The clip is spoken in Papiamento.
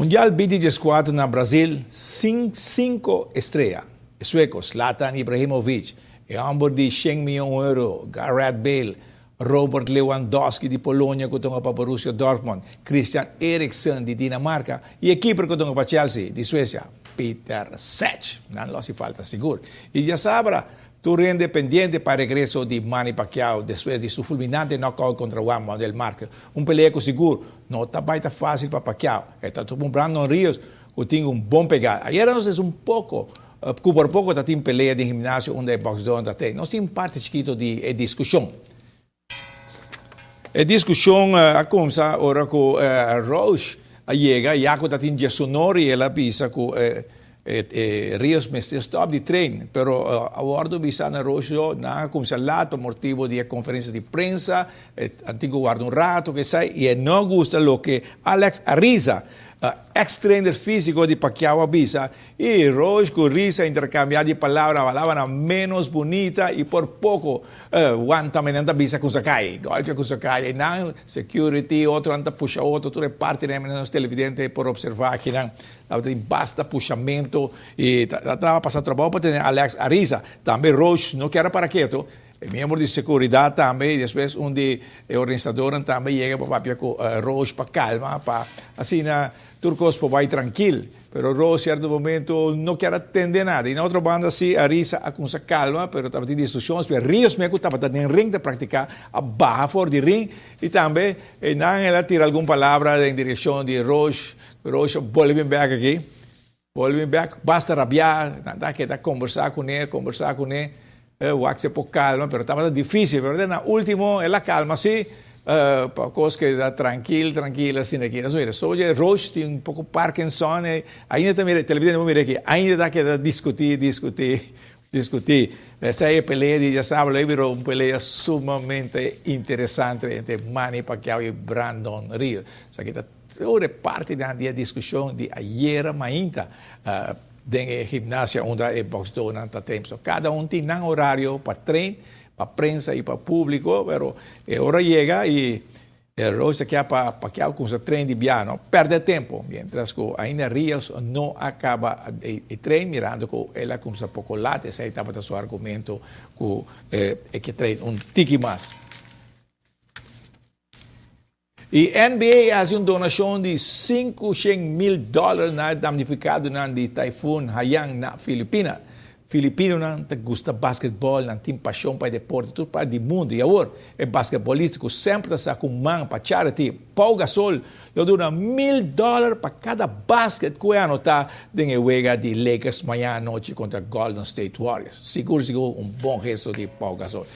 Mundial binti dieskuater na Brazil sin sinku estrea, e sueco Zlatan Ibrahimovic, e homber di shen miyon euro Gareth Bale, Robert Lewandowski di Polonia ku tonga pa Borussia Dortmund, Christian Eriksen di Dinamarca i e keeper ku tonga pa Chelsea di Suecia, Peter Cech. Nan lo hasi falta sigur. I djasabra Tur hende pendiente pa regreso di Manny Pacquiao despues di su fulminante knockout contra Juan Manuel Marquez. Un pelea cu sigur no ta bay ta facil pa Pacquiao. E ta topa un Brandon Rios cu tin un bon pegada. Ayera nos es un poco cu por poco ta tin pelea den gimnasio unda e boxdornan ta ten. Nos tin parti chikito di e discusion. E discusion a cumsa ora cu Roach a yega ya cu ta tin diesonor y el a bisa cu Rios mester stop di train. Pero a wordo bisa na Roach yo nan a cumsa laat pa motibo di e conferencia di prensa, nan tin cu warda un rato kesai y e no gusta loke Alex Ariza, ex trainer fisico di Pacquiao a bisa. I Roos ku Risa interkambiá di palabra, palabranan ménos bunita i por poko Juan tambe nan ta bisa ku sa kai, golpia ku sa kai. I nan security, otronan ta pusha otro, tur e partinan nan nos televidente por observá akinan. Tabata tin basta pushamento i tabata pasa trabou pa tene Alex Ariza. Tambe Roos no kier a para keto, e miembro di sekuridat tambe i despues un di e organisadornan tambe yega pa papia ku Roos pa kalma pa asina tur kos por bai trankil. Pero Rose cierto momento no kier a tende nada. Y na otro banda si Arisa a cunsa calma, pero tabatin discusion. Pero Rios me cu tabata den ring ta practica a baha for di ring. Y tambe nan el a tira algun palabra den direccion di Rose. Rose a bolbe bin bek aki. Bolbe bin bek, basta rabia. Nan ta keda combersa cune, combersa cune. Wak si e por calma, pero tabata dificil. Pero te na ultimo el a calma si, pa cos keda trankil, trankil asina aki. Nos mira, so dje Roach tin un poco Parkinson, e ainda ta mira, televidente por mira aki, ainda ta keda discuti, discuti, discuti. Esei e pelea di diasabado ei bira un pelea sumamente interesante entre Manny Pacquiao y Brandon Rios. Esaki ta tur e partinan di e discusion di ayera mainta. Den e gimnasia unda e boxdonan ta train. So cada un tin nan horario pa train, pa prensa y pa publico, pero e ora yega y e Roos ta kia pa Pacquiao cuminsa train di bia, no perde tempo. Mientras cu ainda Rios no a caba e train, mirando cu el a cuminsa poco laat, esey tabata su argumento cu e ke train un tiki mas. E NBA a hasi un donashon di 500,000 dòler na e damnifikadonan di Typhoon Haiyan na Filipina. Filipinonan ta gusta basketbòl, nan tin pashon pa e deporte tur parti di mundu i awor e basketbòlista ku semper ta sa ku man pa charity, Pau Gasol, lo duna mil dòler pa kada basket ku e anotá den e wega di Lakers mañana anochi kontra Golden State Warriors. Sigur sigur un bon gesto di Pau Gasol.